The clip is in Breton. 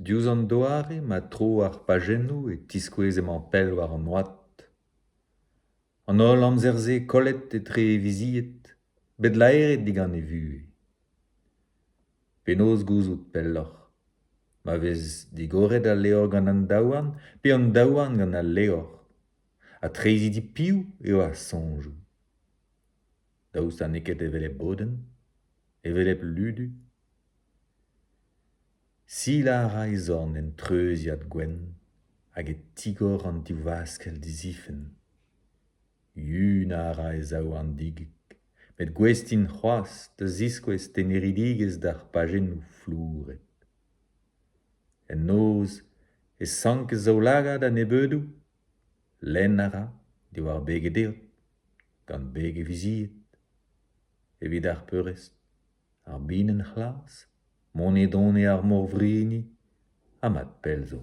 Diouzh an doare ma tro ar pajennoù e tiskouez emañ pell war an oad. An holl amzer-se kollet etre e vizied, bet laeret digant e vuhez. Penaos gouzout pelloc'h ma vez digoret al levr gant an daouarn pe an daouarn gant al levr? Ha treizhidi piv eo ar soñjoù? Daoust ha n'eo ket hevelep bodenn, hevelep ludu? Silañ a ra e zorn en treuziad gwenn hag e tigor an divaskell dizifenn. Yunañ a ra e zaouarn digig, met gouest int c'hoazh da ziskouez teneridigezh d'ar pajennoù flouret. En noz e sank e zaoulagad a-nebeudoù, lenn a ra diwar beg e deod, gant beg e vizied. Evit ar peurrest, ar binenn c'hlas, monedone ar morvrini ha mat pell zo.